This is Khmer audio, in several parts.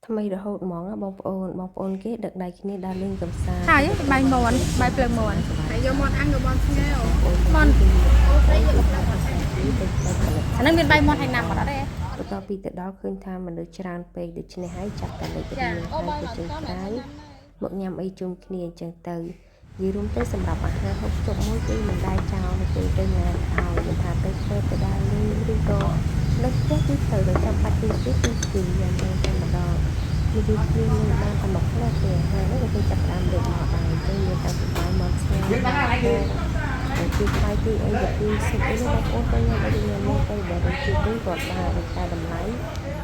ថ្មីរហូតហ្មងណាបងប្អូនបងប្អូនគេដឹកដៃគ្នាដើរលេងកម្សាន្ត ហើយបាយមាន់បាយភ្លើងមាន់ ហើយយកមាន់អាំងក៏មាន់ស្ងោរ មាន់ ទៅ អាហ្នឹងមានបាយមាន់ហើយណាំអត់ទេ បន្ទាប់ពីទៅដល់ឃើញថាមនុស្សច្រើនពេកដូច្នេះហើយចាប់តែលេខរៀងហើយទៅចេញក្រៅមកញ៉ាំអីជុំគ្នាអញ្ចឹងទៅនិយាយរួមទៅសម្រាប់អាហារហូបចុកមួយគឺមិនដែលចោលនៅពេលទៅណាឲ្យមិនថាទៅធ្វើទៅដើរលេងឬក៏នៅផ្ទះគឺត្រូវតែចាំបាច់ទីគឺគឺគឺញ៉ាំតែម្ដងនិយាយគ្នានឹងបានតែមកផ្លែទេអាហារនោះក៏គេចាប់ផ្ដើមលើកមកដែរអញ្ចឹងមានតាំងពីបាយមាន់ស្ងោរ ទៅទីថ្លៃទីអីទៅទីសុខអីនោះបងប្អូនទៅញ៉ាំអីញ៉ាំមកទៅបើរសជាតិវិញក៏ដែរតែតម្លៃ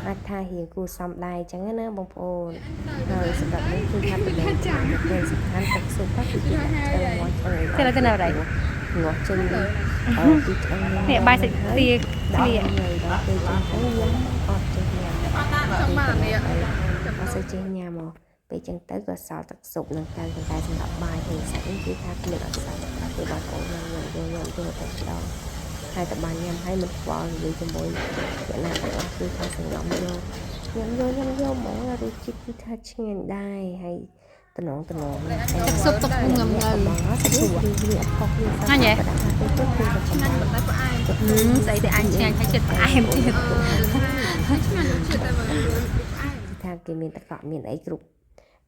អាចថារៀងគួរសមដែរអញ្ចឹងណាបងប្អូនហើយសម្រាប់នេះគឺថាតំណែងពេលសំខាន់ទឹកស៊ុបគឺគេដាក់ឆ្អឹងមាន់ឆ្អឹងអី ទៅទៅណាដែរ ងាស់ចេញអឺពីឆ្អឹង នេះបាយសាច់ទា ដល់ គ្នា ដល់ពេលចឹងទៅញ៉ាំអត់ចេះញ៉ាំ ចង់បានអានេះ អត់សូវចេះញ៉ាំមកពេលចឹងទៅក៏សល់ទឹកស៊ុបនឹងទៅប៉ុន្តែសម្រាប់បាយហើយសាច់នេះគឺថាគ្មានអត់សល់តែពេលបងប្អូនញ៉ាំញ៉ាំយកញ៉ាំយកតែម្ដងហើយតែបានញ៉ាំហើយមិនខ្វល់និយាយជាមួយអ្នកណាទាំងអស់គឺថាសង្ងំយកញ៉ាំយកញ៉ាំយកហ្មងរសជាតិគឺថាឆ្ងាញ់ដែរហើយតំណងតំណង ទឹកស៊ុបទឹកងឹមងើ បងស្រួលវាអត់ខុសគ្នាសោះ ឆ្ងាញ់ហ៎ តែថាទៅទៅគឺ ឆ្ងាញ់ប៉ុន្តែផ្អែម ស្អីតែអញឆ្ងាញ់ហើយចិត្តផ្អែមទៀត ឆ្ងាញ់រសជាតិតែវាផ្អែម គឺថាគេមានតកក់មានអីគ្រប់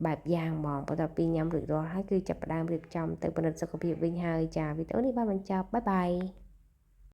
បែបយ៉ាងហ្មងបន្ទាប់ពីញ៉ាំរួចរាល់ហើយគឺចាប់ផ្ដើមរៀបចំទៅពិនិត្យសុខភាពវិញហើយចាវីដេអូនេះបានបញ្ចប់bye bye.